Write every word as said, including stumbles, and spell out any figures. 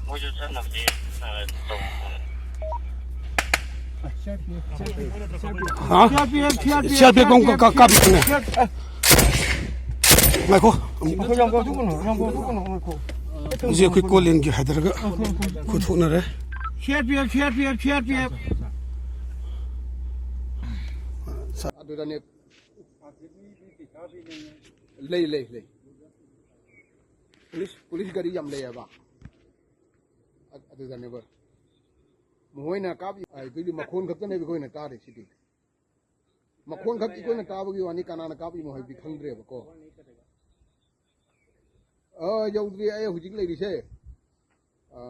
ꯃꯣꯏꯁꯨ ꯆꯠꯅꯕꯗꯤ ꯇꯧꯕꯅꯦ꯫ ꯍꯥ? C R P F, C R P F, C R P F ꯀꯣꯡ ꯀꯥ-, ꯀꯥꯞꯄꯤꯕꯅꯦ꯫ ꯉꯥꯏꯈꯣ꯫ ꯉꯥꯏꯈꯣ, ꯌꯥꯝ ꯀꯥꯎꯊꯣꯛꯀꯅꯨ, ꯌꯥꯝ ꯀꯥꯎꯊꯣꯛꯀꯅꯨ, ꯉꯥꯏꯈꯣ꯫ ꯍꯧꯖꯤꯛ ꯑꯩꯈꯣꯏ ꯀꯣꯂꯦꯟꯒꯤ ꯍꯥꯏꯊꯔꯒ ꯈꯨꯠ ꯊꯣꯛꯅꯔꯦ꯫ C R P F, C R P F, C R P F. ꯑꯗꯨꯗꯅꯦ꯫ ꯂꯩ, ꯂꯩ, ꯂꯩ꯫ ꯄꯨꯂꯤꯁ, ꯄꯨꯂꯤꯁ ꯒꯥꯔꯤ ꯌꯥꯝ ꯂꯩꯌꯦꯕ꯫ ꯑ-, ꯑꯗꯨꯗꯅꯦꯕ꯫ ꯃꯈꯣꯏꯅ ꯀꯥꯞꯄꯤ ꯍꯥꯏꯗꯨꯗꯤ ꯃꯈꯣꯟ ꯈꯛꯇꯅꯦꯕ ꯑꯩꯈꯣꯏꯅ ꯇꯥꯔꯤꯁꯤꯗꯤ꯫ ꯃꯈꯣꯟ ꯈꯛ ꯑꯩꯈꯣꯏꯅ ꯇꯥꯕꯒꯤ ꯋꯥꯅꯤ, ꯀꯅꯥꯅ ꯀꯥꯞꯄꯤꯃꯣ ꯍꯥꯏꯕꯗꯤ ꯈꯪꯗ꯭ꯔꯦꯕꯀꯣ꯫ ꯑ, ꯌꯧꯗ꯭ꯔꯤ ꯑꯩ ꯍꯧꯖꯤꯛ ꯂꯩꯔꯤꯁꯦ꯫